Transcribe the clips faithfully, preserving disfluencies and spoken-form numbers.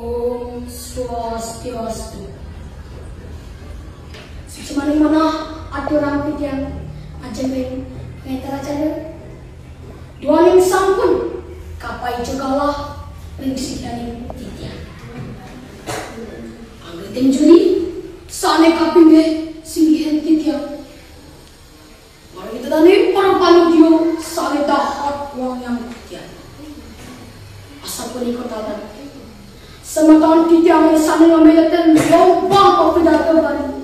Om Swastiastu. Suci manah aturang titiang ajeng ring nétra cara. Duaning sampun kapaica galah ring sikianing titiang. Anggén juri sané kapinggih singgihin titiang. Mara ida dané para panitia sané dahat wangiang titiang. Asapunika taler. Semeton titiang sané ngamiletin lombang pidarta Bali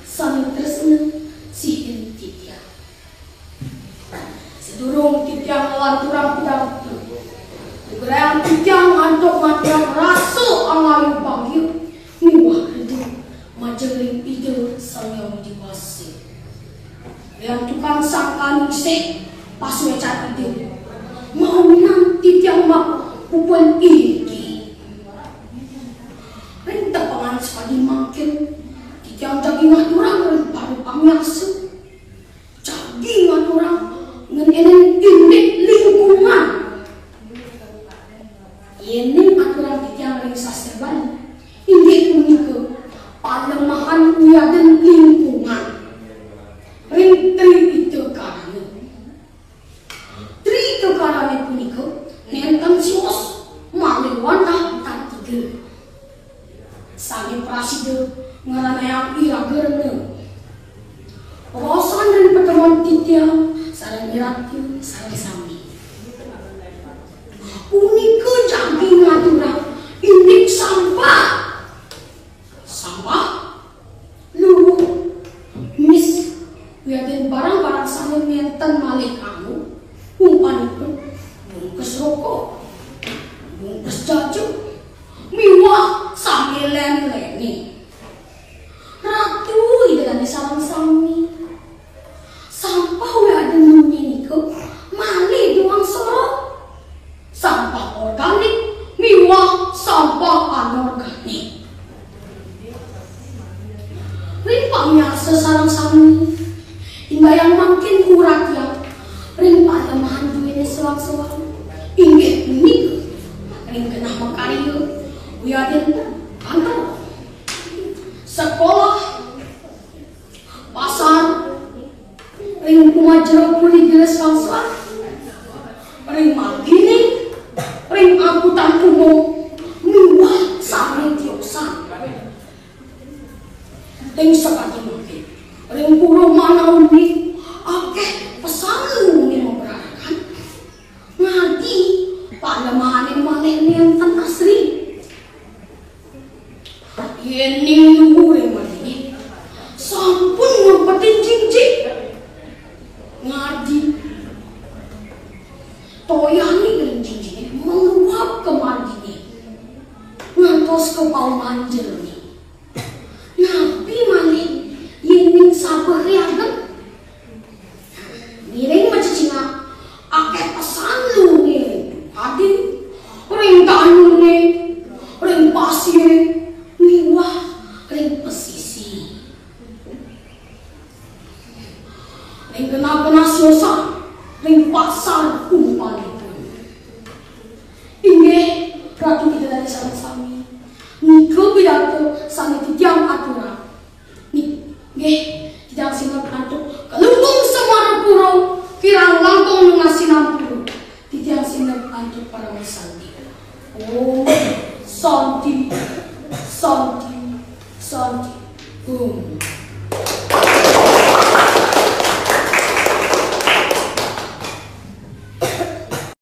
sané tresna sihin titiang. Sadurung titiang nglanturang pidarta, lugrayang titiang antuk ngaturang rasa angayu bangga miwah reda majeng ring Ida Sang Hyang Widhi Wasa. Riantukan sangkaning sih pasuécan Ida, mawinan titiang mapupun inggih. Ring tepengan sakadi mangkin, titiang jagi ngaturang ring para pamiarsa. Jagi ngaturang ngenénin indik lingkungan. Yéning aturang titiang ring sastra Bali, inggih punika palemahan wiadin lingkungan. Ring Tri Ita Karana. Tri Ita Karana punika nénten sios malih wantah tan tiga. Sané prasida ngranayang iraga rena. Raosan ring patemon titiang sareng iratu sareng sami. Punika jagi ngaturang indik sampah. Sampah, luwuh, mis, wiadin barang-barang sané nénten malih kanggo, umpamipun bungkus rokok, bungkus jaja, miwah sané lén-léné. Ratu Ida Dané sareng sami. Sampah wiadin munyi nika malih duang soroh. Sampah organik miwah sampah anorganik. Ring pamiarsa sareng sami, indayang mangkin uratian ring palemahan duéné soang-soang. Inggih punika ring genah makarya, wiadin kantor, sekolah, pasar, ring pamajero puri gelis soang-soang, ring margine, ring angkutan umum, miwah sané tiosan. Ring sakadi mangkin, ring pura manawi akéh pesan luhuré mabrarakan. Ngadi palemahané malih nénten asri. Yéning luhuré malih sampun ngumpetin jingjing, ngadi toyané ring jingjingé mangruap ka marginé ngantos ka pauman jeroné. Napi malih yéning sabeh riageng? Ngiring macecingak, akéh pesan luhuré ring dukadin, ring danuné, ring pasiré, miwah ring pasisi. Ring genah-genah siosan, ring pasar umpanipun. Inggih, Ratu Ida Dané sareng sami. Nika pidarta sané titiang aturang. Nggih, titiang sineb antuk Klungkung Semarapura, kirang langkung nunggah sinampura. Titiang sineb antuk parama santi. Om Santi, Santi, Santi, Om.